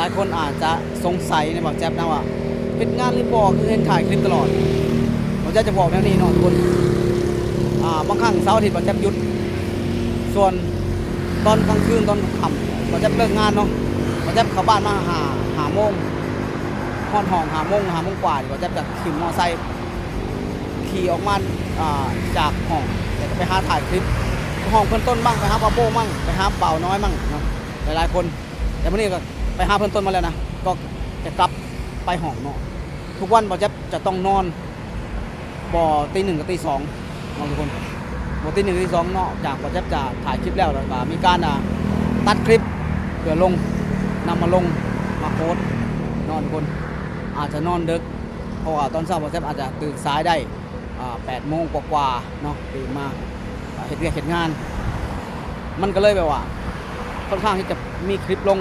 ຫຼາຍຄົນອາດຈະສົງໄສໃນບ່າວແຈັບນະວ່າ ເຮັດງານຫຼືບໍ່ ຄືເຫັນຖ່າຍຄລິບຕະຫຼອດ. ບ່າວແຈັບຈະບອກແນວນີ້ເນາະທຸກຄົນ, ອ່າ ບາງຄັ້ງເສົາອາທິດບ່າວແຈັບຢຸດ, ສ່ວນຕອນກາງຄືນຕອນຄ່ຳ ບ່າວແຈັບເລີກງານເນາະ, ບ່າວແຈັບເຂົ້າບ້ານມາຫ້າ ຫ້າໂມງ, ຮອດຫ້ອງຫ້າໂມງ ຫ້າໂມງກວ່າ ບ່າວແຈັບຈະຂຶ້ນມໍໄຊ ຂີ່ອອກມາ ອ່າ ຈາກຫ້ອງ ແລ້ວກໍໄປຫາຖ່າຍຄລິບ ຫ້ອງເພື່ອນຕົ້ນໝັ້ງ ໄປຫາບ່າວໂປ້ໝັ້ງ ໄປຫາບ່າວນ້ອຍໝັ້ງເນາະ ຫຼາຍໆຄົນ. ແຕ່ມື້ນີ້ກໍໄປຫາເພື່ອນຕົ້ນມາແລ້ວນະ ກໍຈະກັບໄປຫ້ອງເນາະ. ທຸກວັນບ່າວແຈັບຈະຕ້ອງນອນ ບໍ່ຕີໜຶ່ງກໍຕີສອງເນາະທຸກຄົນ, ບໍ່ຕີໜຶ່ງຕີສອງເນາະ ຈາກບ່າວແຈັບຈະຖ່າຍຄລິບແລ້ວ ແລ້ວກໍມີການ ອ່າ ຕັດຄລິບເພື່ອລົງ ນຳມາລົງ ມາໂພສເນາະທຸກຄົນ. ອາດຈະນອນເດິກ ເພາະວ່າຕອນເຊົ້າບ່າວແຈັບອາດຈະຕື່ນສາຍໄດ້ ອ່າ ແປດໂມງກວ່າໆເນາະ ຕື່ນມາ ອ່າ ເຮັດວຽກເຮັດງານ ມັນກໍເລີຍແບບວ່າ ຄ່ອນຂ້າງທີ່ຈະມີຄລິບລົງ.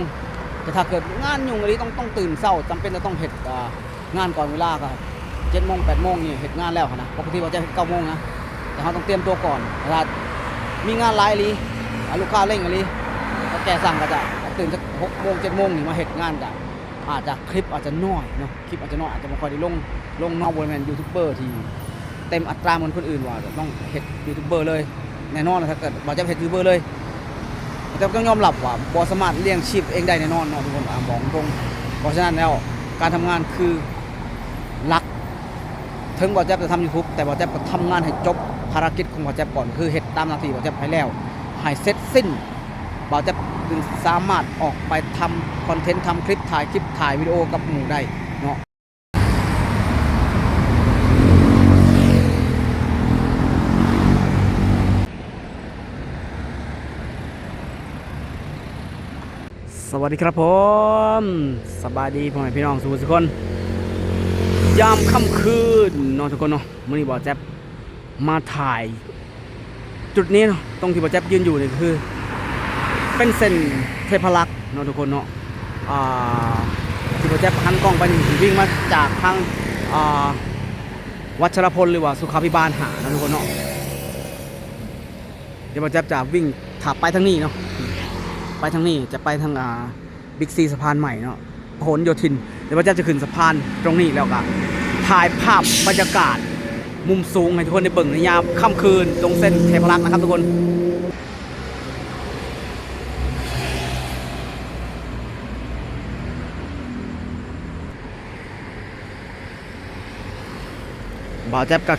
ແຕ່ຖ້າເກີດງານຫຍຸ້ງອີ່ຫຼີ ຕ້ອງ ຕ້ອງຕື່ນເຊົ້າ ຈຳເປັນຈະຕ້ອງເຮັດ ອ່າ ງານກ່ອນເວລາ ກໍເຈັດໂມງ ແປດໂມງນີ້ເຮັດງານແລ້ວຫັ້ນນະ. ປົກກະຕິບ່າວແຈັບເຮັດເກົ້າໂມງນະ ແຕ່ເຮົາຕ້ອງຕຽມຕົວກ່ອນ. ຖ້າມີງານຫຼາຍອີ່ຫຼີ ອ່າ ລູກຄ້າເລັ່ງອີ່ຫຼີ ເຖົ້າແກ່ສັ່ງ ກໍຈະຕື່ນຈັກຫົກໂມງ ເຈັດໂມງນີ້ມາເຮັດງານ ກໍອາດຈະ ຄລິບອາດຈະໜ້ອຍເນາະ, ຄລິບອາດຈະໜ້ອຍ ອາດຈະບໍ່ຄ່ອຍໄດ້ລົງ ລົງເນາະ. ບໍ່ແມ່ນຢູທູບເບີທີ່ເຕັມອັດຕາເໝືອນຄົນອື່ນ ວ່າຕ້ອງເຮັດຢູທູບເບີເລີຍ. ແນ່ນອນ ຖ້າເກີດບ່າວແຈັບເຮັດຢູທູບເບີເລີຍ ບ່າວແຈັບຕ້ອງຍອມຮັບວ່າບໍ່ສາມາດລ້ຽງຊີບເອງໄດ້ແນ່ນອນເນາະທຸກຄົນ. ອາ ບອກຕົງ ເພາະສະນັ້ນແລ້ວ ການທຳງານຄືຫຼັກ. ເຖິງບ່າວແຈັບຈະທຳຢູທູບ ແຕ່ບ່າວແຈັບກໍທຳງານໃຫ້ຈົບພາລະກິດຂອງບ່າວແຈັບກ່ອນ ຄືເຮັດຕາມໜ້າທີ່ບ່າວແຈັບໃຫ້ແລ້ວ ໃຫ້ເສັດສິ້ນ ບ່າວແຈັບຈຶ່ງສາມາດອອກໄປທຳຄອນເທັນ ທຳຄລິບ ຖ່າຍຄລິບ ຖ່າຍວິດີໂອກັບໝູ່ໄດ້ເນາະ. ສະຫວັດດີຄັບຜົມ ສະບາຍດີພໍ່ແມ່ພີ່ນ້ອງສູ່ຜູ້ສູ່ຄົນ ຍາມຄ່ຳຄືນເນາະທຸກຄົນເນາະ. ມື້ນີ້ບ່າວແຈັບມາຖ່າຍຈຸດນີ້ເນາະ, ຕົງທີ່ບ່າວແຈັບຢືນຢູ່ນີ້ກໍຄືເປັນເສັ້ນເທພະລັກເນາະທຸກຄົນເນາະ. ອ່າ ທີ່ບ່າວແຈັບຫັນກ້ອງໄປນີ້ ຊິວິ່ງມາຈາກທາງ ອ່າ ວັດຊະລະພົນ ຫຼືວ່າສຸຂາພິບານຫ້າເນາະທຸກຄົນເນາະ. ດຽວບ່າວແຈັບຈະວິ່ງ ຖ້າໄປທາງນີ້ເນາະ ໄປທາງນີ້ຈະໄປທາງ ອ່າ ບິກຊີສະພານໃໝ່ເນາະ ພະຫນໂຍທິນ. ດຽວບ່າວແຈັບຈະຂຶ້ນສະພານຕົງນີ້ ແລ້ວກໍຖ່າຍພາບບັນຍາກາດມຸມສູງໃຫ້ທຸກຄົນໄດ້ເບິ່ງໃນຍາມຄ່ຳຄືນ ຕົງເສັ້ນເທພະລັກນະຄັບທຸກຄົນ. ບ່າວແຈັບກໍ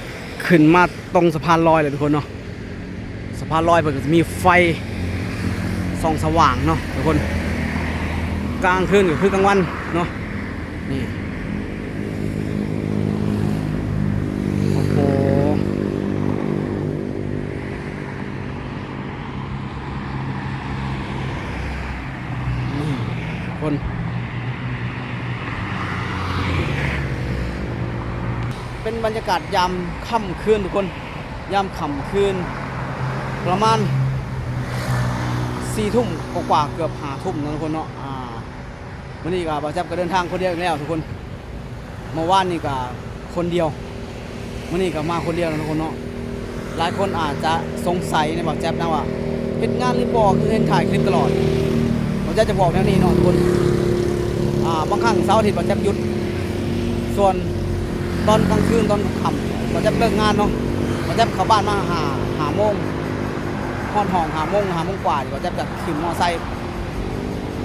ຂຶ້ນມາຕົງສະພານລອຍແລ້ວທຸກຄົນເນາະ. ສະພານລອຍເພິ່ນກໍຈະມີໄຟສ່ອງສະຫວ່າງເນາະທຸກຄົນ, ກາງຄືນກໍຄືກາງວັນເນາະ. ນີ້ ໂອ້ໂຫ ນີ້ທຸກຄົນ ເປັນບັນຍາກາດຍາມຄ່ຳຄືນທຸກຄົນ, ຍາມຄ່ຳຄືນປະມານສີ່ທຸ່ມກວ່າໆ ເກືອບຫ້າທຸ່ມເນາະທຸກຄົນເນາະ. ອ່າ ມື້ນີ້ກໍບ່າວແຈັບກໍເດີນທາງຄົນດຽວອີກແລ້ວທຸກຄົນ. ເມື່ອວານນີ້ກໍຄົນດຽວ ມື້ນີ້ກໍມາຄົນດຽວເນາະທຸກຄົນເນາະ. ຫຼາຍຄົນອາດຈະສົງໄສໃນບ່າວແຈັບນະວ່າ ເຮັດງານຫຼືບໍ່ ຄືເຫັນຖ່າຍຄລິບຕະຫຼອດ. ບ່າວແຈັບຈະບອກແນວນີ້ເນາະທຸກຄົນ, ອ່າ ບາງຄັ້ງເສົາອາທິດບ່າວແຈັບຢຸດ, ສ່ວນຕອນກາງຄືນຕອນຄ່ຳ ບ່າວແຈັບເລີກງານເນາະ, ບ່າວແຈັບເຂົ້າບ້ານມາຫ້າ ຫ້າໂມງ ຮອດຫ້ອງຫ້າໂມງ ຫ້າໂມງກວ່າ ບ່າວແຈັບຈະຂຶ້ນມໍໄຊ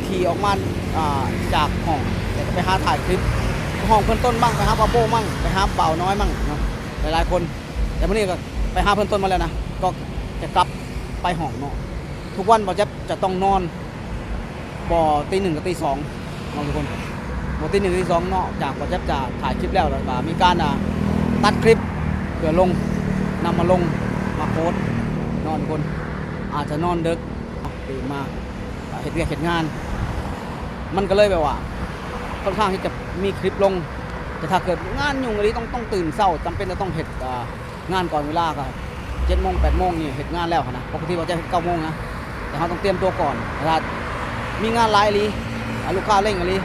ຂີ່ອອກມາ ອ່າ ຈາກຫ້ອງ ແລ້ວກໍໄປຫາຖ່າຍຄລິບ ຫ້ອງເພື່ອນຕົ້ນໝັ້ງ ໄປຫາບ່າວໂປ້ໝັ້ງ ໄປຫາບ່າວນ້ອຍໝັ້ງເນາະ ຫຼາຍໆຄົນ. ແຕ່ມື້ນີ້ກໍໄປຫາເພື່ອນຕົ້ນມາແລ້ວນະ ກໍຈະກັບໄປຫ້ອງເນາະ. ທຸກວັນບ່າວແຈັບຈະຕ້ອງນອນ ບໍ່ຕີໜຶ່ງກໍຕີສອງເນາະທຸກຄົນ, ບໍ່ຕີໜຶ່ງຕີສອງເນາະ ຈາກບ່າວແຈັບຈະຖ່າຍຄລິບແລ້ວ ແລ້ວກໍມີການ ອ່າ ຕັດຄລິບເພື່ອລົງ ນຳມາລົງ ມາໂພສເນາະທຸກຄົນ. ອາດຈະນອນເດິກ ຕື່ນມາ ອ່າ ເຮັດວຽກເຮັດງານ ມັນກໍເລີຍແບບວ່າ ຄ່ອນຂ້າງທີ່ຈະມີຄລິບລົງ. ແຕ່ຖ້າເກີດງານຫຍຸ້ງອີ່ຫຼີ ຕ້ອງ ຕ້ອງຕື່ນເຊົ້າ ຈຳເປັນຈະຕ້ອງເຮັດ ອ່າ ງານກ່ອນເວລາ ກໍເຈັດໂມງ ແປດໂມງນີ້ເຮັດງານແລ້ວຫັ້ນນະ. ປົກກະຕິບ່າວແຈັບເຮັດເກົ້າໂມງນະ ແຕ່ເຮົາຕ້ອງຕຽມຕົວກ່ອນ. ຖ້າມີງານຫຼາຍອີ່ຫຼີ ອ່າ ລູກຄ້າເລັ່ງອີ່ຫຼີ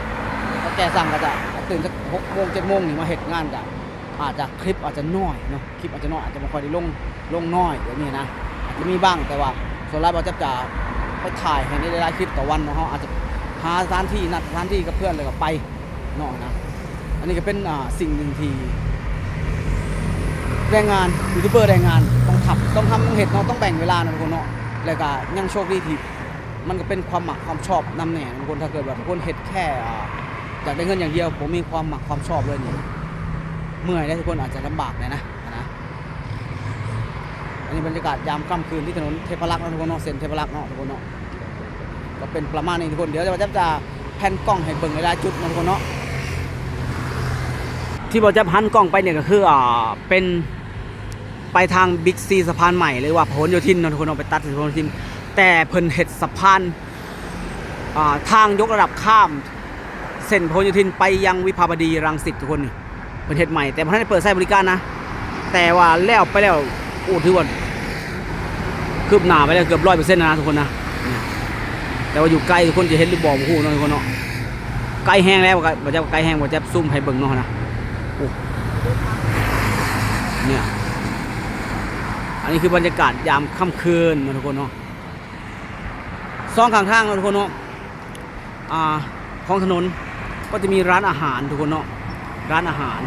ເຖົ້າແກ່ສັ່ງ ກໍຈະຕື່ນຈັກຫົກໂມງ ເຈັດໂມງນີ້ມາເຮັດງານ ກໍອາດຈະ ຄລິບອາດຈະໜ້ອຍເນາະ, ຄລິບອາດຈະໜ້ອຍ ອາດຈະບໍ່ຄ່ອຍໄດ້ລົງ ລົງໜ້ອຍແບບນີ້ນະ. ອາດຈະມີບ້າງ ແຕ່ວ່າສ່ວນຫຼາຍບ່າວແຈັບຈະໄປຖ່າຍໃຫ້ໄດ້ຫຼາຍໆຄລິບຕໍ່ວັນເນາະ. ເຮົາອາດຈະ ຫາສະຖານທີ່ ນັດສະຖານທີ່ກັບເພື່ອນ ແລ້ວກໍໄປເນາະນະ. ອັນນີ້ກໍເປັນ ອ່າ ສິ່ງໜຶ່ງທີ່ແຮງງານ ຢູທູບເບີແຮງງານຕ້ອງທຳ ຕ້ອງທຳ ຕ້ອງເຮັດເນາະ ຕ້ອງແບ່ງເວລານະທຸກຄົນເນາະ. ແລ້ວກໍຍັງໂຊກດີທີ່ມັນກໍເປັນຄວາມມັກຄວາມຊອບນຳແດ່ນະທຸກຄົນ. ຖ້າເກີດວ່າທຸກຄົນເຮັດແຄ່ ອ່າ ຢາກໄດ້ເງິນຢ່າງດຽວ ບໍ່ມີຄວາມມັກຄວາມຊອບເລີຍນີ້ ເມື່ອຍເດ້ທຸກຄົນ ອາດຈະລຳບາກແດ່ນະ ນະ. ອັນນີ້ບັນຍາກາດຍາມຄ່ຳຄືນທີ່ຖະໜົນເທພະລັກເນາະທຸກຄົນເນາະ ເສັ້ນເທພະລັກເນາະທຸກຄົນເນາະ ກໍເປັນປະມານນີ້ທຸກຄົນ. ດຽວບ່າວແຈັບຈະແພນກ້ອງໃຫ້ເບິ່ງຫຼາຍໆຈຸດເນາະທຸກຄົນເນາະ. ທີ່ບ່າວແຈັບຫັນກ້ອງໄປນີ້ກໍຄື ອ່າ ເປັນໄປທາງບິກຊີສະພານໃໝ່ ຫຼືວ່າພະຫນໂຍທິນເນາະທຸກຄົນເນາະ ໄປຕັດທີ່ພະຫນໂຍທິນ ແຕ່ເພິ່ນເຮັດສະພານ ອ່າ ທາງຍົກລະດັບຂ້າມເສັ້ນພະຫນໂຍທິນໄປຍັງວິພາບະດີ ລັງສິດທຸກຄົນນີ້. ເພິ່ນເຮັດໃໝ່ ແຕ່ບໍ່ທັນໄດ້ເປີດໃຊ້ບໍລິການນະ ແຕ່ວ່າແລ້ວໄປແລ້ວ ໂອ້ ຖືວ່າຄືບໜ້າໄປແລ້ວເກືອບຮ້ອຍເປີເຊັນແລ້ວນະທຸກຄົນນະ. ແຕ່ວ່າຢູ່ໄກທຸກຄົນຈະເຫັນຫຼືບໍ່ບໍ່ຮູ້ເນາະທຸກຄົນເນາະ. ໃກ້ແຮງແລ້ວ ບໍ່ຈັກໃກ້ແຮງ ບໍ່ຈັກຊູມໃຫ້ເບິ່ງເນາະນະ. ໂອ້ ເນ່ຍ ອັນນີ້ຄືບັນຍາກາດຍາມຄ່ຳຄືນເນາະທຸກຄົນເນາະ. ສອງຂ້າງທາງເນາະທຸກຄົນເນາະ ອ່າ ຂອງຖະໜົນກໍຈະມີຮ້ານອາຫານທຸກຄົນເນາະ ຮ້ານອາຫານ.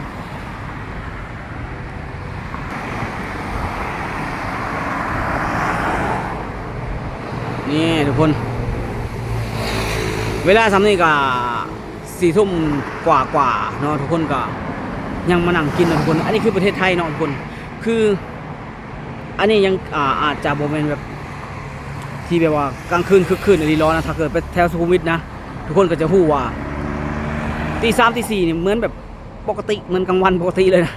ນີ້ທຸກຄົນ ເວລາຊ່ຳນີ້ກໍສີ່ທຸ່ມກວ່າໆເນາະ ທຸກຄົນກໍຍັງມານັ່ງກິນເນາະທຸກຄົນ. ອັນນີ້ຄືປະເທດໄທເນາະທຸກຄົນ ຄື ອັນນີ້ຍັງ ອ່າ ອາດຈະບໍ່ແມ່ນແບບ ທີ່ແບບວ່າກາງຄືນຄຶກຄື້ນອີ່ຫຼີຫຼໍນະ. ຖ້າເກີດໄປແຖວສຸຂຸມວິດນະ ທຸກຄົນກໍຈະຮູ້ວ່າ ຕີສາມ ຕີສີ່ນີ້ເໝືອນແບບປົກກະຕິ ເໝືອນກາງວັນປົກກະຕິເລີຍນະ.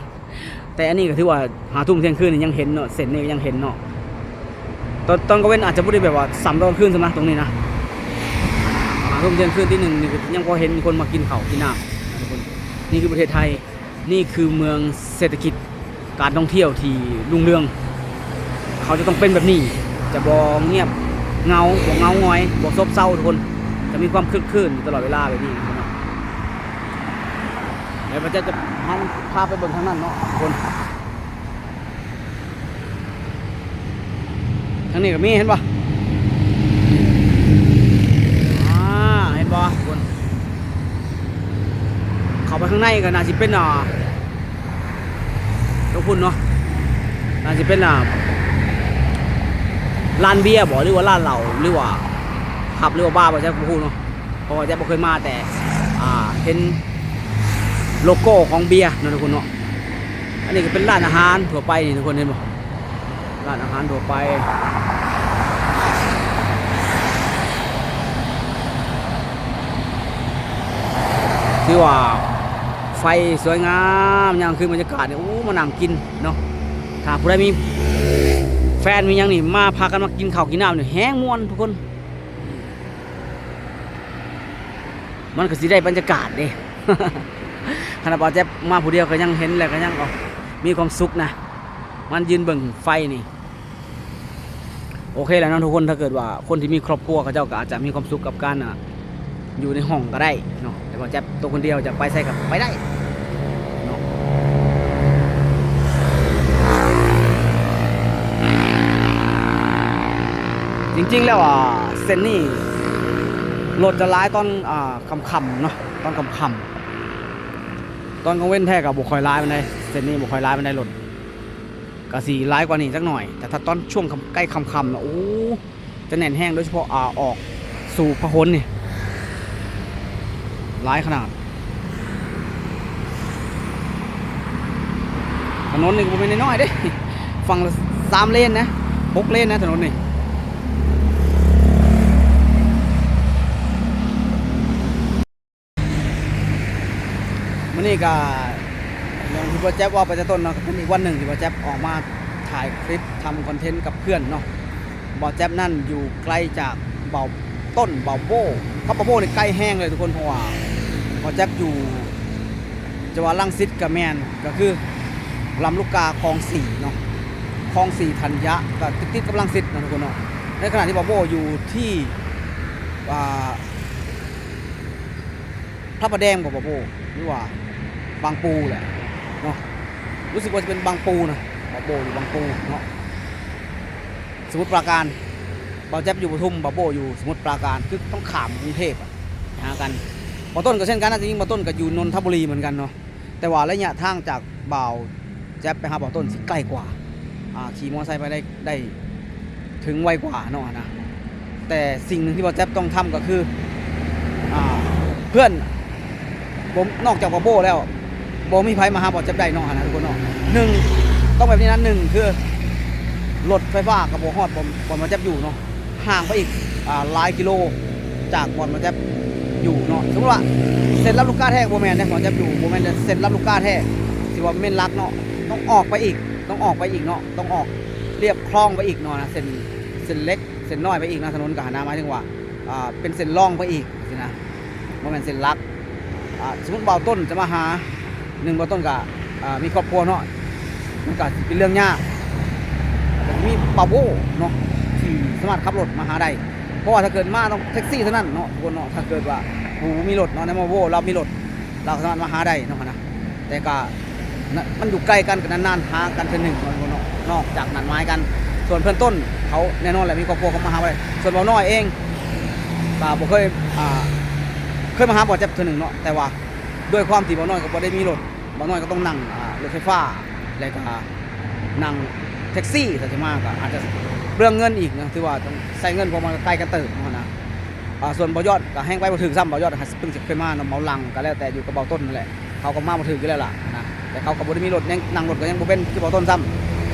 ແຕ່ອັນນີ້ກໍຖືວ່າຫ້າທຸ່ມທ່ຽງຄືນນີ້ຍັງເຫັນເນາະ ເສັ້ນນີ້ກໍຍັງເຫັນເນາະ. ຕອນ ຕອນກາງເວັນອາດຈະບໍ່ໄດ້ແບບວ່າສ່ຳຕອນກາງຄືນສ່ຳນະ ຕົງນີ້ນະ. ຫ້າທຸ່ມທ່ຽງຄືນ ຕີໜຶ່ງນີ້ກໍຍັງພໍເຫັນຄົນມາກິນເຂົ້າກິນນ້ຳນະທຸກຄົນ. ນີ້ຄືປະເທດໄທ. ນີ້ຄືເມືອງເສດຖະກິດການທ່ອງທ່ຽວທີ່ຮຸ່ງເຮືອງ ເຂົາຈະຕ້ອງເປັນແບບນີ້ ຈະບໍ່ງຽບເຫງົາ ບໍ່ເຫງົາຫງອຍ ບໍ່ໂຊບເຊົາທຸກຄົນ ຈະມີຄວາມຄຶກຄື້ນຢູ່ຕະຫຼອດເວລາແບບນີ້ເນາະ. ແລ້ວພະເຈົ້າຈະພາ ພາໄປເບິ່ງທາງນັ້ນເນາະທຸກຄົນ. ທາງນີ້ກໍມີ ເຫັນບໍ່? ອ່າ ເຫັນບໍ່ທຸກຄົນ? ເຂົ້າໄປຂ້າງໃນກໍໜ້າຊິເປັນ ອ່າ ຕົງພຸ້ນເນາະ ໜ້າຊິເປັນ ອ່າ ຮ້ານເບຍບໍ ຫຼືວ່າຮ້ານເຫຼົ້າ ຫຼືວ່າຜັບ ຫຼືວ່າບາ ບໍ່ຈັກ ບໍ່ຮູ້ເນາະ. ເພາະວ່າແຈັບບໍ່ເຄີຍມາ ແຕ່ ອ່າ ເຫັນໂລໂກ້ຂອງເບຍເນາະທຸກຄົນເນາະ. ອັນນີ້ກໍເປັນຮ້ານອາຫານທົ່ວໄປນີ້ ທຸກຄົນເຫັນບໍ່? ຮ້ານອາຫານທົ່ວໄປ ຖືວ່າໄຟສວຍງາມ ຍາມຄືນບັນຍາກາດນີ້ ໂອ້ ມານັ່ງກິນເນາະ. ຖ້າຜູ້ໃດມີແຟນມີຫຍັງນີ້ ມາພາກັນມາກິນເຂົ້າກິນນ້ຳນີ້ ແຮງມ່ວນທຸກຄົນ. ມັນກໍຊິໄດ້ບັນຍາກາດເດ້. ຂະໜາດບ່າວແຈັບມາຜູ້ດຽວກໍຍັງເຫັນ ແລ້ວກໍຍັງ ໂອ້ ມີຄວາມສຸກນະ ມາຢືນເບິ່ງໄຟນີ້. ໂອເຄແລ້ວເນາະທຸກຄົນ ຖ້າເກີດວ່າຄົນທີ່ມີຄອບຄົວ ເຂົາເຈົ້າກໍອາດຈະມີຄວາມສຸກກັບການ ອ່າ ຢູ່ໃນຫ້ອງກໍໄດ້ເນາະ. ແຕ່ວ່າແຈັບຕົວຄົນດຽວ ຈະໄປໃສກໍໄປໄດ້ເນາະ. ຈິງໆແລ້ວ ອ່າ ເສັ້ນນີ້ລົດຈະຫຼາຍຕອນ ອ່າ ຄ່ຳໆເນາະ ຕອນຄ່ຳໆ. ຕອນກາງເວັນແທ້ກໍບໍ່ຄ່ອຍຫຼາຍປານໃດ ເສັ້ນນີ້ບໍ່ຄ່ອຍຫຼາຍປານໃດ ລົດກໍຊິຫຼາຍກວ່ານີ້ຈັກໜ້ອຍ. ແຕ່ຖ້າຕອນຊ່ວງຄ່ຳ ໃກ້ຄ່ຳໆນະ ໂອ້ ຈະແໜ້ນແຮງ ໂດຍສະເພາະ ອ່າ ອອກສູ່ພະຫົນນີ້ ຫຼາຍຂະໜາດ. ຖະໜົນນີ້ກໍບໍ່ແມ່ນນ້ອຍໆເດ້ ຝັ່ງລະສາມເລນນະ ຫົກເລນນະ ຖະໜົນນີ້. ມື້ນີ້ກໍຢ່າງທີ່ບ່າວແຈັບເວົ້າໄປແຕ່ຕົ້ນເນາະ ກໍເປັນອີກວັນໜຶ່ງທີ່ບ່າວແຈັບອອກມາຖ່າຍຄລິບທຳຄອນເທັນກັບເພື່ອນເນາະ. ບ່າວແຈັບນັ້ນຢູ່ໄກຈາກບ່າວຕົ້ນ ບ່າວໂບ້ ກັບບ່າວໂບ້ນີ້ໃກ້ແຮງເລີຍທຸກຄົນ ເພາະວ່າບ່າວແຈັບຢູ່ ຈະວ່າລັງສິດກໍແມ່ນ ກໍຄືລຳລູກກາ ຄອງສີ່ເນາະ ຄອງສີ່ ທັນຍະ ກໍຕິດໆກັບລັງສິດເນາະທຸກຄົນເນາະ. ໃນຂະນະທີ່ບ່າວໂບ້ຢູ່ທີ່ ອ່າ ພະປະແດງບໍ ບ່າວໂບ້ ຫຼືວ່າບາງປູແຫຼະເນາະ ຮູ້ສຶກວ່າຈະເປັນບາງປູນະ ບ່າວໂບ້ຢູ່ບາງປູເນາະ ສະໝຸດປາການ. ບ່າວແຈັບຢູ່ປະທຸມ ບ່າວໂບ້ຢູ່ສະໝຸດປາການ ຄືຕ້ອງຂ້າມກຸງເທບອະ ຫາກັນ. ບ່າວຕົ້ນກໍເຊັ່ນກັນນະ, ທີ່ຈິງບ່າວຕົ້ນກໍຢູ່ນົນທະບູລີເໝືອນກັນເນາະ, ແຕ່ວ່າໄລຍະທາງຈາກບ່າວແຈັບໄປຫາບ່າວຕົ້ນຊິໃກ້ກວ່າ, ອ່າ ຂີ່ມໍໄຊໄປໄດ້ ໄດ້ເຖິງໄວກວ່າເນາະນະ. ແຕ່ສິ່ງໜຶ່ງທີ່ບ່າວແຈັບຕ້ອງທຳກໍຄື ອ່າ ເພື່ອນ ບໍ່ ນອກຈາກບ່າວໂບ້ແລ້ວ ບໍ່ມີໃຜມາຫາບ່າວແຈັບໄດ້ເນາະຫັ້ນນະທຸກຄົນເນາະ. ໜຶ່ງ ຕ້ອງແບບນີ້ນະ, ໜຶ່ງ ຄືລົດໄຟຟ້າກໍບໍ່ຮອດບ່ອນ ບ່ອນບ່າວແຈັບຢູ່ເນາະ, ຫ່າງໄປອີກ ອ່າ ຫຼາຍກິໂລຈາກບ່ອນບ່າວແຈັບຢູ່ເນາະ. ສົມມຸດວ່າເສັ້ນລຳລູກກາແທ້ກໍບໍ່ແມ່ນເດ້, ບ່າວແຈັບຢູ່ບໍ່ແມ່ນເສັ້ນລຳລູກກາແທ້ ທີ່ວ່າເມນຫຼັກເນາະ, ຕ້ອງອອກໄປອີກ ຕ້ອງອອກໄປອີກເນາະ, ຕ້ອງອອກລຽບຄລອງໄປອີກເນາະນະ, ເສັ້ນ ເສັ້ນເລັກ ເສັ້ນນ້ອຍໄປອີກນະ, ຖະໜົນກໍຫານະ, ໝາຍເຖິງວ່າ ອ່າ ເປັນເສັ້ນລອງໄປອີກຊີ້ນະ, ບໍ່ແມ່ນເສັ້ນຫຼັກ. ອ່າ ສົມມຸດບ່າວຕົ້ນຈະມາຫາ ໜຶ່ງ ບ່າວຕົ້ນກໍ ອ່າ ມີຄອບຄົວເນາະ, ມັນກໍຊິເປັນເລື່ອງຍາກ. ມີບ່າວໂບ້ເນາະ ທີ່ສາມາດຂັບລົດມາຫາໄດ້, ເພາະວ່າຖ້າເກີດມາຕ້ອງແທັກຊີເທົ່ານັ້ນເນາະທຸກຄົນເນາະ, ຖ້າເກີດວ່າຜູ້ບໍ່ມີລົດເນາະ, ໃນບ່າວໂບ້ລາວມີລົດ ລາວສາມາດມາຫາໄດ້ເນາະນະ. ແຕ່ກໍ ນະ ມັນຢູ່ໃກ້ກັນ ກໍນານໆຫາກັນເທື່ອໜຶ່ງເນາະ ນອກຈາກນັດໝາຍກັນ. ສ່ວນເພື່ອນຕົ້ນເຂົາແນ່ນອນແຫຼະ ມີຄອບຄົວ ເຂົາມາຫາບໍ່ໄດ້. ສ່ວນບ່າວນ້ອຍເອງກໍບໍ່ເຄີຍ ອ່າ ເຄີຍມາຫາບ່າວແຈັບເທື່ອໜຶ່ງເນາະ, ແຕ່ວ່າດ້ວຍຄວາມທີ່ບ່າວນ້ອຍກໍບໍ່ໄດ້ມີລົດ, ບ່າວນ້ອຍກໍຕ້ອງນັ່ງ ອ່າ ລົດໄຟຟ້າ ແລ້ວກໍນັ່ງແທັກຊີ ຖ້າຊິມາກໍອາດຈະເປືອງເງິນອີກນະ, ຖືວ່າຕ້ອງໃຊ້ເງິນ ເພາະມັນກໍໄກກັນເຕີບເນາະນະ. ອ່າ ສ່ວນບ່າວຍອດກໍແຮ່ງໄປບໍ່ຖືກຊ້ຳ, ບ່າວຍອດຫາເພິ່ງຊິເຄີຍມານຳເບົາຫຼັງ ກໍແລ້ວແຕ່ຢູ່ກັບເບົາຕົ້ນນັ້ນແຫຼະ, ເຂົາກໍມາບໍ່ຖືກຢູ່ແລ້ວລະນະ. ແຕ່ເຂົາກໍບໍ່ໄດ້ມີລົດ ຍັງນັ່ງລົດກໍຍັງບໍ່ເປັນຄືເບົາຕົ້ນຊ້ຳ.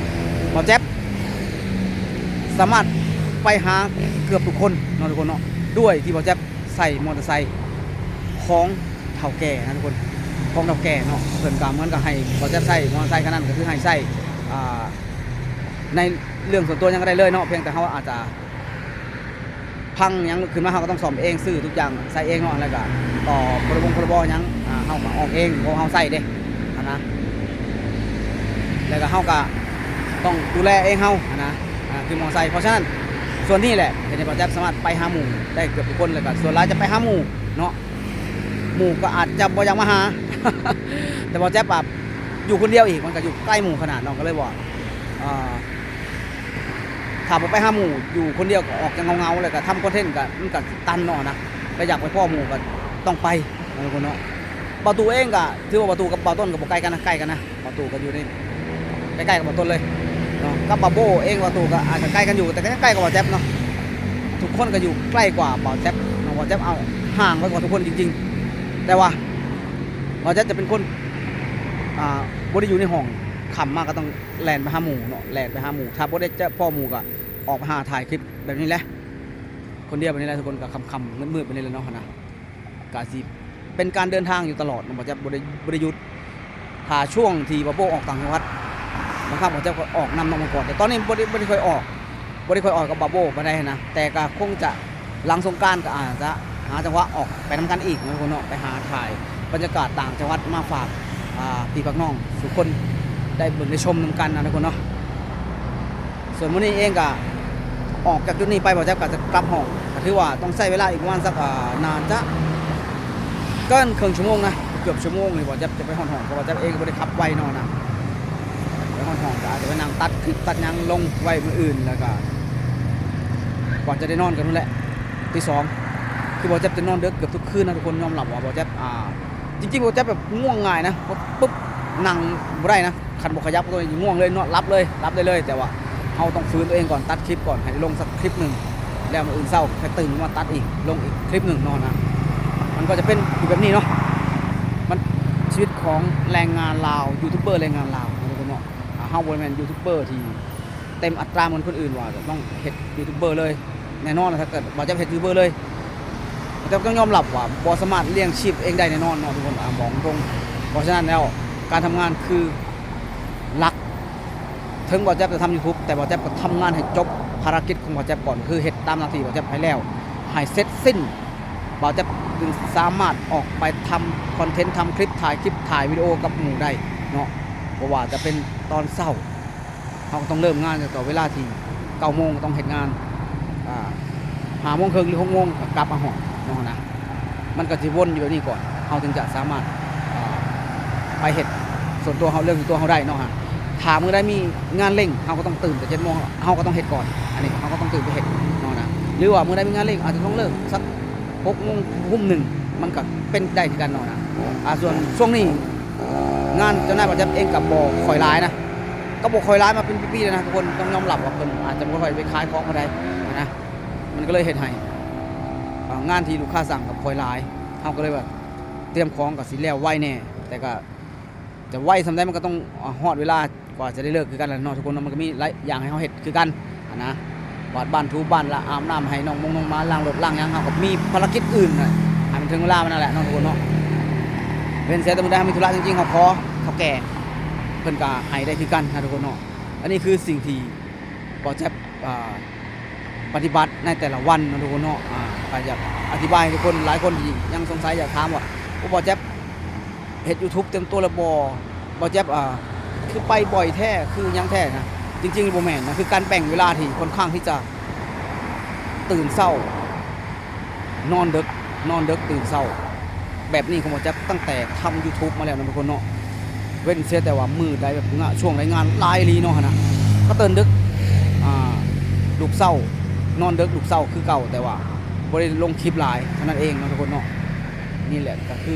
ເບົາແຈັບສາມາດໄປຫາເກືອບທຸກຄົນເນາະ ທຸກຄົນເນາະ, ດ້ວຍທີ່ເບົາແຈັບໃຊ້ມໍເຕີໄຊຂອງເຖົ້າແກ່ນະທຸກຄົນ, ຂອງເຖົ້າແກ່ເນາະ. ເພິ່ນກໍເໝືອນກັບໃຫ້ເບົາແຈັບໃຊ້ມໍເຕີໄຊຄັນນັ້ນ ກໍຄືໃຫ້ໃຊ້ ອ່າ ໃນເລື່ອງສ່ວນຕົວຫຍັງກໍໄດ້ເລີຍເນາະ, ພຽງແຕ່ເຮົາອາດຈະ ພັງຫຍັງຂຶ້ນມາ ເຮົາກໍຕ້ອງສ້ອມເອງ, ຊື້ທຸກຢ່າງໃສ່ເອງເນາະ, ແລ້ວກໍຕໍ່ພະລະບົງພະລະບໍຫຍັງ ອ່າ ເຮົາກໍອອກເອງ ເພາະເຮົາໃຊ້ເດ້ຫັ້ນນະ, ແລ້ວກໍເຮົາກໍຕ້ອງດູແລເອງເຮົາຫັ້ນນະ ອ່າ ຄືມໍໄຊ. ເພາະສະນັ້ນ ສ່ວນນີ້ແຫຼະເຮັດໃຫ້ບ່າວແຈັບສາມາດໄປຫາໝູ່ໄດ້ເກືອບທຸກຄົນ, ແລ້ວກໍສ່ວນຫຼາຍຈະໄປຫາໝູ່ເນາະ, ໝູ່ກໍອາດຈະບໍ່ຢາກມາຫາ ແຕ່ບ່າວແຈັບອະຢູ່ຄົນດຽວອີກ ມັນກໍຢູ່ໃກ້ໝູ່ຂະໜາດເນາະ, ກໍເລີຍວ່າ ອ່າ ຖ້າບໍ່ໄປຫາໝູ່ ຢູ່ຄົນດຽວກໍອອກຈະເຫງົາໆ ແລ້ວກໍທຳຄອນເທັນກໍ ມັນກໍຕັນເນາະນະ, ກໍຢາກໄປພໍ້ໝູ່ກໍຕ້ອງໄປເນາະ ທຸກຄົນເນາະ. ບ່າວຕູ້ເອງກໍຖືວ່າບ່າວຕູ້ກັບບ່າວຕົ້ນກໍບໍ່ໄກກັນນະ, ໃກ້ກັນນະ, ບ່າວຕູ້ກໍຢູ່ໃນ ໃກ້ໆກັບບ່າວຕົ້ນເລີຍເນາະ. ກັບບ່າວໂບ້ເອງ ບ່າວຕູ້ກໍອາດຈະໃກ້ກັນຢູ່ ແຕ່ກໍຍັງໃກ້ກວ່າບ່າວແຈັບເນາະ, ທຸກຄົນກໍຢູ່ໃກ້ກວ່າບ່າວແຈັບເນາະ, ບ່າວແຈັບເອົາຫ່າງໄປກວ່າທຸກຄົນຈິງໆ. ແຕ່ວ່າບ່າວແຈັບຈະເປັນຄົນ ອ່າ ບໍ່ໄດ້ຢູ່ໃນຫ້ອງ, ຄ່ຳມາກໍຕ້ອງ ແລ່ນໄປຫາໝູ່ເນາະ, ແລ່ນໄປຫາໝູ່, ຖ້າບໍ່ໄດ້ເຈີພໍ້ໝູ່ກໍອອກໄປຫາຖ່າຍຄລິບແບບນີ້ແຫຼະ, ຄົນດຽວແບບນີ້ແຫຼະ ທຸກຄົນ, ກໍຄ່ຳໆມືດໆແບບນີ້ແຫຼະເນາະນະ. ກໍຊິເປັນການເດີນທາງຢູ່ຕະຫຼອດເນາະ, ບໍ່ຈະ ບໍ່ໄດ້ ບໍ່ໄດ້ຢຸດ. ຖ້າຊ່ວງທີ່ບ່າວໂບ້ອອກຕ່າງຈັງຫວັດ ບາງຄັ້ງບ່າວແຈັບກໍອອກນຳເນາະ ເມື່ອກ່ອນ, ແຕ່ຕອນນີ້ບໍ່ໄດ້ ບໍ່ໄດ້ຄ່ອຍອອກ ບໍ່ໄດ້ຄ່ອຍອອກກັບບ່າວໂບ້ປານໃດຫັ້ນນະ, ແຕ່ກໍຄົງຈະ ຫຼັງສົງການກໍອາດຈະຫາຈັງຫວະອອກໄປນຳກັນອີກເນາະ ທຸກຄົນເນາະ, ໄປຫາຖ່າຍບັນຍາກາດຕ່າງຈັງຫວັດມາຝາກ ອ່າ ພີ່ຝາກນ້ອງສູ່ຄົນໄດ້ເບິ່ງໄດ້ຊົມນຳກັນນະ ທຸກຄົນເນາະ. ສ່ວນມື້ນີ້ເອງກໍອອກຈາກຈຸດນີ້ໄປ ບ່າວແຈັບກໍຈະກັບຫ້ອງ, ກໍຖືວ່າຕ້ອງໃຊ້ເວລາອີກປະມານສັກ ອ່າ ໜ້າຈະເກີນເຄິ່ງຊົ່ວໂມງນະ, ເກືອບຊົ່ວໂມງນີ້ ບ່າວແຈັບຈະໄປຮອດຫ້ອງ, ເພາະວ່າບ່າວແຈັບເອງກໍບໍ່ໄດ້ຂັບໄວເນາະນະ. ໄປຮອດຫ້ອງກໍອາດຈະໄປນັ່ງຕັດຄລິບຕັດຫຍັງລົງໄວ້ມື້ອື່ນ, ແລ້ວກໍກວ່າຈະໄດ້ນອນກໍພຸ້ນແຫຼະ ຕີສອງ. ຄືບ່າວແຈັບຈະນອນເດິກເກືອບທຸກຄືນນະ ທຸກຄົນ, ຍອມຮັບວ່າບ່າວແຈັບ ອ່າ ຈິງໆ ບ່າວແຈັບແບບງ່ວງງ່າຍນະ, ປຶບ ນັ່ງບໍ່ໄດ້ນະ, ຄັນບໍ່ຂະຫຍັບຕົວນີ້ງ່ວງເລີຍເນາະ, ຫຼັບເລີຍ ຫຼັບໄດ້ເລີຍ. ແຕ່ວ່າເຮົາຕ້ອງຝືນຕົວເອງກ່ອນ, ຕັດຄລິບກ່ອນ ໃຫ້ໄດ້ລົງສັກຄລິບໜຶ່ງ, ແລ້ວມື້ອື່ນເຊົ້າຄ່ອຍຕື່ນມາຕັດອີກ ລົງອີກຄລິບໜຶ່ງເນາະນະ. ມັນກໍຈະເປັນຢູ່ແບບນີ້ເນາະ, ມັນຊີວິດຂອງແຮງງານລາວ, ຢູທູບເບີແຮງງານລາວເນາະ ທຸກຄົນເນາະ. ອ່າ ເຮົາບໍ່ແມ່ນຢູທູບເບີທີ່ເຕັມອັດຕາເໝືອນຄົນອື່ນ ວ່າຈະຕ້ອງເຮັດຢູທູບເບີເລີຍ. ແນ່ນອນລະ ຖ້າເກີດບ່າວແຈັບເຮັດຢູທູບເບີເລີຍ ບ່າວແຈັບຕ້ອງຍອມຮັບວ່າບໍ່ສາມາດລ້ຽງຊີບເອງໄດ້ແນ່ນອນເນາະ ທຸກຄົນ, ອ່າ ບອກຕົງ. ເພາະສະນັ້ນແລ້ວ ການທຳງານຄືຫຼັກ. ເຖິງບ່າວແຈັບຈະທຳຢູທູບ ແຕ່ບ່າວແຈັບກໍທຳງານໃຫ້ຈົບພາລະກິດຂອງບ່າວແຈັບກ່ອນ, ຄືເຮັດຕາມໜ້າທີ່ບ່າວແຈັບໃຫ້ແລ້ວ ໃຫ້ເສັດສິ້ນ, ບ່າວແຈັບຈຶ່ງສາມາດອອກໄປທຳຄອນເທັນ, ທຳຄລິບ, ຖ່າຍຄລິບ, ຖ່າຍວິດີໂອກັບໝູ່ໄດ້ເນາະ. ບໍ່ວ່າຈະເປັນຕອນເຊົ້າ ເຮົາກໍຕ້ອງເລີ່ມງານຕັ້ງແຕ່ເວລາທີ່ເກົ້າໂມງ ກໍຕ້ອງເຮັດງານ, ອ່າ ຫ້າໂມງເຄິ່ງ ຫຼື ຫົກໂມງ ກໍກັບມາຫ້ອງເນາະນະ. ມັນກໍຊິວົນຢູ່ແບບນີ້ກ່ອນ ເຮົາຈຶ່ງຈະສາມາດ ອ່າ ໄປເຮັດສ່ວນຕົວເຮົາ, ເລື່ອງສ່ວນຕົວເຮົາໄດ້ເນາະ. ຖ້າມື້ໃດມີງານເລັ່ງ ເຮົາກໍຕ້ອງຕື່ນແຕ່ເຈັດໂມງ, ເຮົາກໍຕ້ອງເຮັດກ່ອນ, ອັນນີ້ເຮົາກໍຕ້ອງຕື່ນໄປເຮັດເນາະນະ. ຫຼືວ່າມື້ໃດມີງານເລັ່ງ ອາດຈະຕ້ອງເລີກສັກຫົກໂມງ ທຸ່ມໜຶ່ງ ມັນກໍເປັນໄດ້ຄືກັນເນາະນະ. ອ່າ ສ່ວນຊ່ວງນີ້ງານຈຳໜ່າຍບ່າວແຈັບເອງກໍບໍ່ຄ່ອຍຫຼາຍນະ ກໍບໍ່ຄ່ອຍຫຼາຍມາເປັນປີໆແລ້ວນະທຸກຄົນ. ຕ້ອງຍອມຮັບວ່າເພິ່ນອາດຈະບໍ່ຄ່ອຍໄປຂາຍຂອງປານໃດນະ ມັນກໍເລີຍເຮັດໃຫ້ ອ່າ ງານທີ່ລູກຄ້າສັ່ງກໍບໍ່ຄ່ອຍຫຼາຍ. ເຮົາກໍເລີຍວ່າຕຽມຂອງກໍຊິແລ້ວໄວແດ່ ແຕ່ກໍ ຈະໄວສ່ຳໃດມັນກໍຕ້ອງ ອາ ຮອດເວລາກວ່າຈະໄດ້ເລີກຄືກັນແຫຼະເນາະທຸກຄົນເນາະ. ມັນກໍມີຫຼາຍຢ່າງໃຫ້ເຮົາເຮັດຄືກັນຫັ້ນນະ ກວາດບ້ານຖູບ້ານ ລະອາບນ້ຳໃຫ້ນ້ອງມົງນ້ອງໝາ ລ້າງລົດລ້າງຫຍັງ. ເຮົາກໍມີພາລະກິດອື່ນນະ ໃຫ້ມັນເຖິງເວລາມັນນັ້ນແຫຼະເນາະທຸກຄົນເນາະ. ເວັ້ນເສຍແຕ່ມື້ໃດເຮົາມີທຸລະຈິງໆ ເຮົາຂໍເຖົ້າແກ່ ເພິ່ນກໍໃຫ້ໄດ້ຄືກັນນະທຸກຄົນເນາະ. ອັນນີ້ຄືສິ່ງທີ່ບ່າວແຈັບ ອ່າ ປະຕິບັດໃນແຕ່ລະວັນເນາະທຸກຄົນເນາະ. ອ່າ ກໍຢາກອະທິບາຍໃຫ້ທຸກຄົນ ຫຼາຍຄົນທີ່ຍັງສົງໄສຢາກຖາມວ່າ ໂອ້ ບ່າວແຈັບເຮັດ YouTube ເຕັມຕົວແລ້ວບໍ່? ບ່າວແຈັບ ອ່າ ຄືໄປບ່ອຍແທ້ ຄືຫຍັງແທ້ນະ? ຈິງໆບໍ່ແມ່ນນະ ຄືການແບ່ງເວລາທີ່ຂ້ອນຂ້າງທີ່ຈະຕື່ນເຊົ້າ ນອນເດິກ ນອນເດິກຕື່ນເຊົ້າ ແບບນີ້ຂອງບ່າວແຈັບຕັ້ງແຕ່ທຳ YouTube ມາແລ້ວນະທຸກຄົນເນາະ. ເວັ້ນເສຍແຕ່ວ່າມື້ໃດແບບງານ ຊ່ວງໃດງານຫຼາຍອີ່ຫຼີເນາະຫັ້ນນະ ກໍຕື່ນເດິກ ອ່າ ລຸກເຊົ້າ ນອນເດິກລຸກເຊົ້າຄືເກົ່າ ແຕ່ວ່າບໍ່ໄດ້ລົງຄລິບຫຼາຍເທົ່ານັ້ນເອງເນາະທຸກຄົນເນາະ. ນີ້ແຫຼະກໍຄື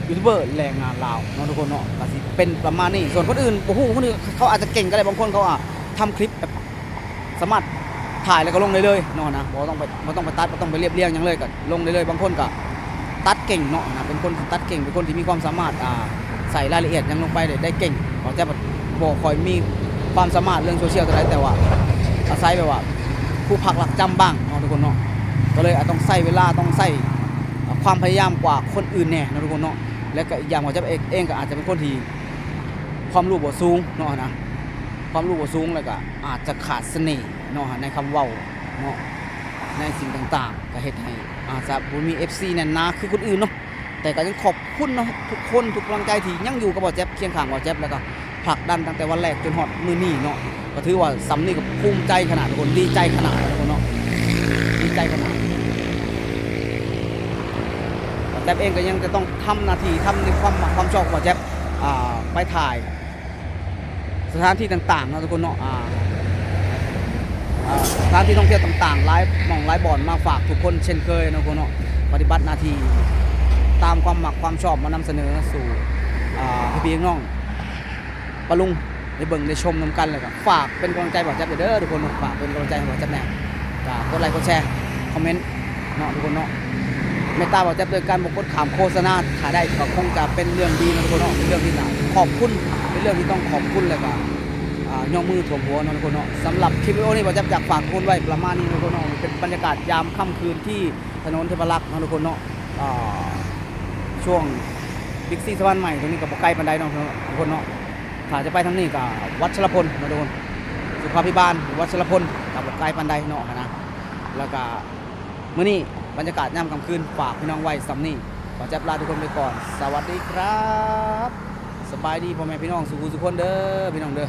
ຢູທູບເບີແຮງງານລາວເນາະທຸກຄົນເນາະ ກໍຊິເປັນປະມານນີ້. ສ່ວນຄົນອື່ນບໍ່ຮູ້ ຄົນອື່ນເຂົາອາດຈະເກັ່ງກໍໄດ້ ບາງຄົນເຂົາອາດທຳຄລິບແບບ ສາມາດຖ່າຍແລ້ວກໍລົງໄດ້ເລີຍເນາະນະ ບໍ່ຕ້ອງໄປ ບໍ່ຕ້ອງໄປຕັດ ບໍ່ຕ້ອງໄປລຽບລຽງຫຍັງເລີຍ ກໍລົງໄດ້ເລີຍ. ບາງຄົນກໍຕັດເກັ່ງເນາະນະ ເປັນຄົນທີ່ຕັດເກັ່ງ ເປັນຄົນທີ່ມີຄວາມສາມາດ ອ່າ ໃສ່ລາຍລະອຽດຫຍັງລົງໄປໄດ້ ໄດ້ເກັ່ງ. ເຮົາຈະບໍ່ ບໍ່ຄ່ອຍມີຄວາມສາມາດເລື່ອງໂຊຊຽວເທົ່າໃດ ແຕ່ວ່າອາໄສແບບວ່າຄູພັກລັກຈຳບ້າງເນາະທຸກຄົນເນາະ ກໍເລີຍອາດຕ້ອງໃຊ້ເວລາ ຕ້ອງໃຊ້ ອ່າ ຄວາມພະຍາຍາມກວ່າຄົນອື່ນແດ່ເນາະທຸກຄົນເນາະ. ແລະກໍອີກຢ່າງ ເຮົາຈະເອງ ເອງກໍອາດຈະເປັນຄົນທີ່ຄວາມຮູ້ບໍ່ສູງເນາະນະ ຄວາມຮູ້ບໍ່ສູງ ແລ້ວກໍອາດຈະຂາດສະເໜ່ ເນາະ ໃນຄຳເວົ້າເນາະ ໃນສິ່ງຕ່າງໆ ກໍເຮັດໃຫ້ອາດຈະບໍ່ມີເອັຟຊີແໜ້ນໜາຄືຄົນອື່ນເນາະ. ແຕ່ກໍຍັງຂອບຄຸນເນາະ ທຸກຄົນ ທຸກກຳລັງໃຈທີ່ຍັງຢູ່ກັບບ່າວແຈັບ ຄຽງຂ້າງບ່າວແຈັບ ແລ້ວກໍຜັກດັນຕັ້ງແຕ່ວັນແລກຈົນຮອດມື້ນີ້ເນາະ. ກໍຖືວ່າສ່ຳນີ້ກໍພູມໃຈຂະໜາດທຸກຄົນ ດີໃຈຂະໜາດທຸກຄົນເນາະ ດີໃຈຂະໜາດ. ບ່າວແຈັບເອງກໍຍັງຈະຕ້ອງທຳໜ້າທີ່ ທຳໃນຄວາມມັກຄວາມຊອບຂອງບ່າວແຈັບ ອ່າ ໄປຖ່າຍ ສະຖານທີ່ຕ່າງໆເນາະທຸກຄົນເນາະ ອ່າ ອ່າ ສະຖານທີ່ທ່ອງທ່ຽວຕ່າງໆ ຫຼາຍໝ່ອງຫຼາຍບ່ອນມາຝາກທຸກຄົນເຊັ່ນເຄີຍເນາະທຸກຄົນເນາະ. ປະຕິບັດໜ້າທີ່ຕາມຄວາມມັກຄວາມຊອບ ມານຳສະເໜີສູ່ ອ່າ ພີ່ໆນ້ອງໆ ປ້າລຸງ ໄດ້ເບິ່ງໄດ້ຊົມນຳກັນ. ແລ້ວກໍຝາກເປັນກຳລັງໃຈບ່າວແຈັບເດີທຸກຄົນເນາະ ຝາກເປັນກຳລັງໃຈໃຫ້ບ່າວແຈັບແດ່. ກໍກົດໄລ ກົດແຊ ຄອມເມັນ ເນາະທຸກຄົນເນາະ. ເມດຕາບ່າວແຈັບໂດຍການບໍ່ກົດຂ້າມໂຄສະນາ ຖ້າໄດ້ກໍຄົງຈະເປັນເລື່ອງດີເນາະທຸກຄົນເນາະ ເປັນເລື່ອງທີ່ໜ້າຂອບຄຸນ ເປັນເລື່ອງທີ່ຕ້ອງຂອບຄຸນ ແລ້ວກໍ ອ່າ ຍົກມືຖ້ວມຫົວເນາະທຸກຄົນເນາະ. ສຳລັບຄລິບວິດີໂອນີ້ ບ່າວແຈັບຢາກຝາກທຸກຄົນໄວ້ປະມານນີ້ເນາະທຸກຄົນເນາະ. ເປັນບັນຍາກາດຍາມຄ່ຳຄືນທີ່ຖະໜົນເທພະລັກເນາະທຸກຄົນເນາະ. ອ່າ ຊ່ວງບິກຊີສະພານໃໝ່ ຕົງນີ້ກໍບໍ່ໄກປານໃດເນາະທຸກຄົນເນາະ. ຖ້າຈະໄປທາງນີ້ກໍວັດຊະລະພົນເນາະທຸກຄົນ ສຸຂາພິບານ ວັດຊະລະພົນ ກໍບໍ່ໄກປານໃດເນາະຫັ້ນນະ. ແລ້ວກໍ ມື້ນີ້ບັນຍາກາດຍາມຄ່ຳຄືນ ຝາກພີ່ນ້ອງໄວ້ສ່ຳນີ້. ຂໍຈັບລາທຸກຄົນໄປກ່ອນ. ສະຫວັດດີຄັບ. ສະບາຍດີພໍ່ແມ່ພີ່ນ້ອງສູ່ຜູ້ສູ່ຄົນເດີ ພີ່ນ້ອງເດີ.